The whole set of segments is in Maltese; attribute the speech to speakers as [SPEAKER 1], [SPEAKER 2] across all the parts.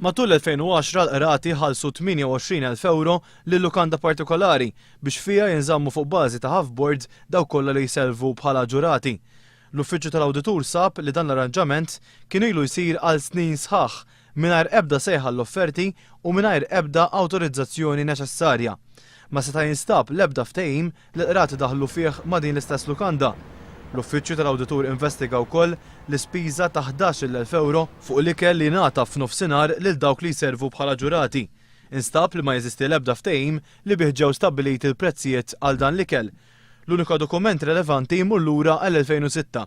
[SPEAKER 1] Matul l-2010 l-qrati ħallsu 28,000 ewro lil lukanda partikolari biex fiha jinżammu fuq bażi ta' half board dawk kollha li jservu bħala ġurati. L-Uffiċċju tal-Awditur sab li dan l-arranġament kien ilu jsir għal snin sħaħ mingħajr ebda sejħa għall-offerti u mingħajr ebda awtorizzazzjoni neċessarja. Ma seta' jinstab l-ebda ftehim li l-qrati daħlu fih ma' din l-istess lukanda. L-Uffiċċju tal-Awditur investiga wkoll l-ispiża ta' 11,000 ewro fuq l-ikel li jingħata f'nofsinhar lil dawk li jservu bħala ġurati. Instab li ma jeżisti l-ebda ftehim li bih ġew stabbiliti l-prezzijiet għal dan l-ikel. L-unika dokument relevanti jmur lura għall-2006.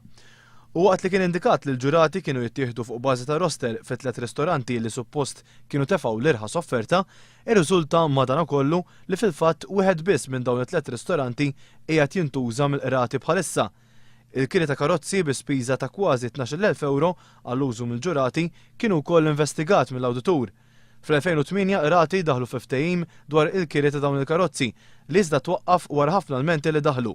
[SPEAKER 1] U waqt li kien indikat li l-ġurati kienu jittieħdu fuq bażi ta' roster fi tliet ristoranti li suppost kienu tefgħu l-irħas offerta, irriżulta madanakollu li fil-fatt wieħed biss minn dawn it-tliet ristoranti qiegħed jintuża mill-qrati bħalissa. Il-kiri ta' karozzi bi spiża ta' kważi 12,000 ewro għall-użu mill-ġurati kienu wkoll investigat mill-awditur. Fl-2008 qrati daħlu fi ftehim dwar il-kiri ta' dawn il-karozzi, li iżda twaqqaf wara ħafna lmenti li daħlu.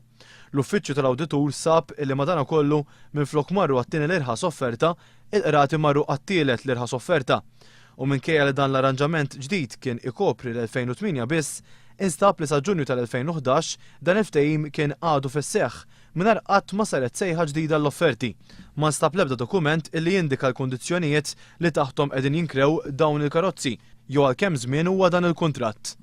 [SPEAKER 1] L-Uffiċċju tal-Awditur sab illi madanakollu minflok marru għat-tieni l-irħas offerta, il-qrati marru għat-tielet l-irħas offerta. U minkejja li dan l-arranġament ġdid kien ikopri l-2008 biss, instab li sa Ġunju tal-2011 dan il-ftehim kien għadu fis-seħħ mingħajr qatt ma saret sejħa ġdida għall-offerti. Ma nstab l-ebda dokument illi jindika l-kundizzjonijiet li taħthom qegħdin jinkrew dawn il-karozzi jew għal kemm żmien huwa dan il-kuntratt.